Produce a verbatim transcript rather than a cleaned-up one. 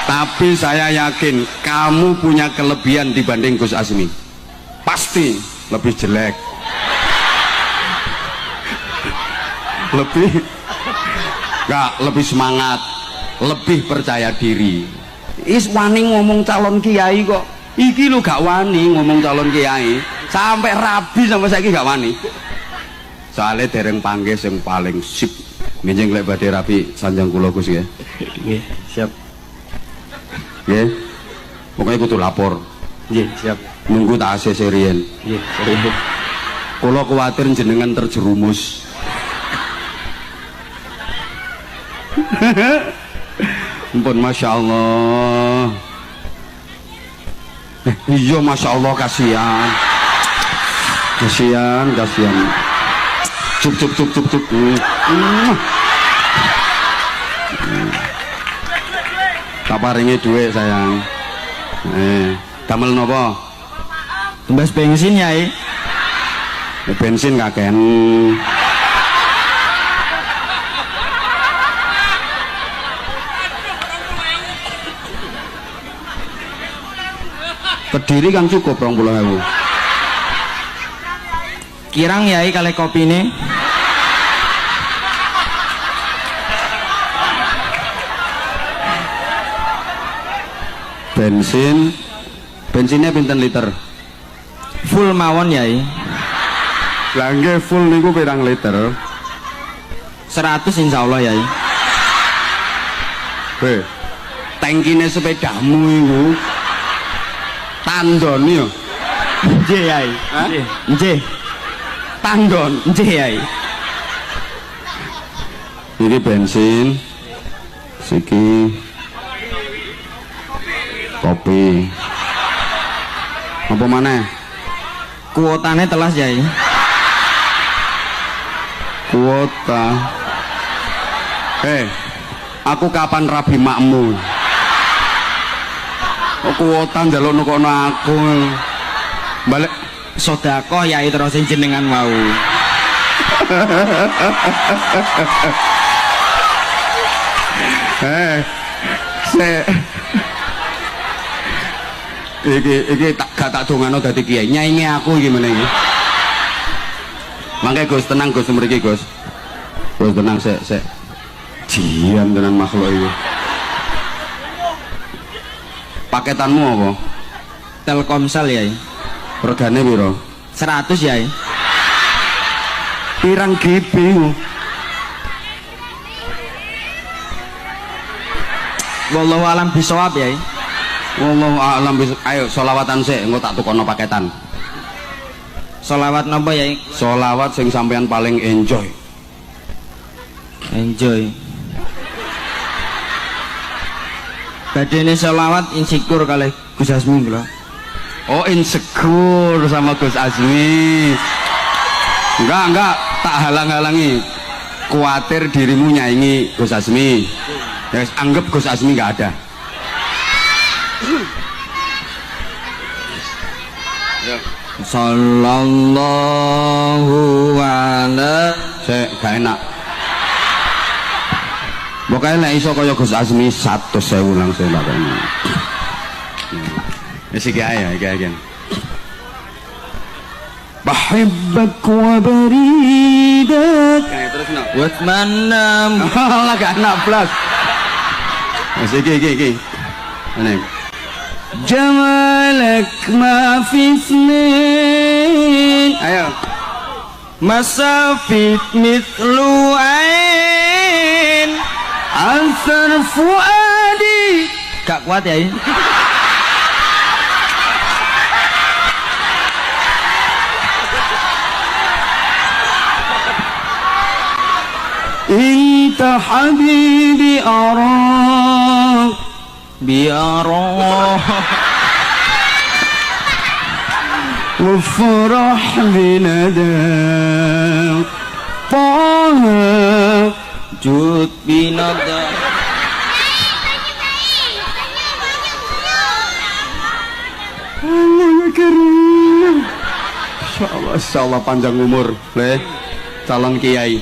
Tapi saya yakin kamu punya kelebihan dibanding Gus Azmi. Pasti lebih jelek. Lebih, enggak, lebih semangat, lebih percaya diri. Is wani ngomong calon kiai kok. Iki lho gak wani ngomong calon kiai. Sampai rabi sampai saiki gak wani. Soale dereng panggih sing paling sip. Nggih, lek badhe rabi sanjang kula, Gus, ya. Nggih, siap. Nggih. Pokoknya kudu lapor. Nggih, siap. Nunggu ta A C C riyen. Nggih, siap. Kula kuwatir jenengan terjerumus. Ampun, Masya Allah. Eh, iya, Masya Allah, kasihan. Kasihan, kasihan. Cup, cup, cup, cup, cup. Hmm. Hmm. Tak paringi duit, sayang. Eh, damel nopo? Tumbas bensin, Yai. Ya, bensin kakean. Kediri kan cukup rong puluh ewu. Kirang, Yai, kalè kopine? Bensin, bensinnya pinten liter? Full mawon, Yai. Lah nggih, full niku pirang liter? Seratus, insya Allah, Yai. He, tangkine sepedamu iku tandon ya? Nggih, Yai. Hah? Nggih. Nggih. Tandon. Nggih, Yai. Iki bensin. Siki kopi. Apa maneh? Kuotane telas, Yai. Kuota. Eh, aku kapan rabi makmu? Kok kuota njaluk nukono aku? Balik. Sodakoh, Yai, terus sing jenengan mau. Eh, se-, iki, iki tak, gak tak dongano dadi kiai. Nyaingi aku iki meneh iki. Mangke, Gus, tenang, Gus, mriki, Gus. Gus, tenang, sik, sik. Jian tenan makhluk iki. Paketanmu apa? Telkomsel, Yai. Regane piro? Seratus, Yai. Pirang G B? Wallahu alam bisawab, Yai. Wallahu a'lam bis-, ayo, solawatan sik, engko tak tukono paketan. Solawat napa, Yai? Solawat sing sampeyan paling enjoy. Enjoy. Badhene sholawat insecure kalih Gus Asmi kula. Oh, insecure sama Gus Asmi. Enggak, enggak, tak halang-halangi. Kuatir dirimu nyaingi Gus Asmi. Ya, anggap Gus Asmi enggak ada. Ya. Sallallahu ala. Sik, gak enak. Pokoknya nek iso kaya Gus Asmi, seratus ewu langsung tak kena. Wis iki ae ya, iki ae. Bahibbak wa baridak. Kae terus, no. Watmanam. Lah, gak enak blas. Wis iki, iki, iki. Ini. Jamalak ma fi isnin. Ayo. Masafit mithlu ain. Ansar fuadi. Gak kuat ya ini. Inta habibi ara. Biaro. Wafrah binada. Taha. Jud binada. Allah ya Karim. Insyaallah, insyaallah panjang umur, le. Calon kiai.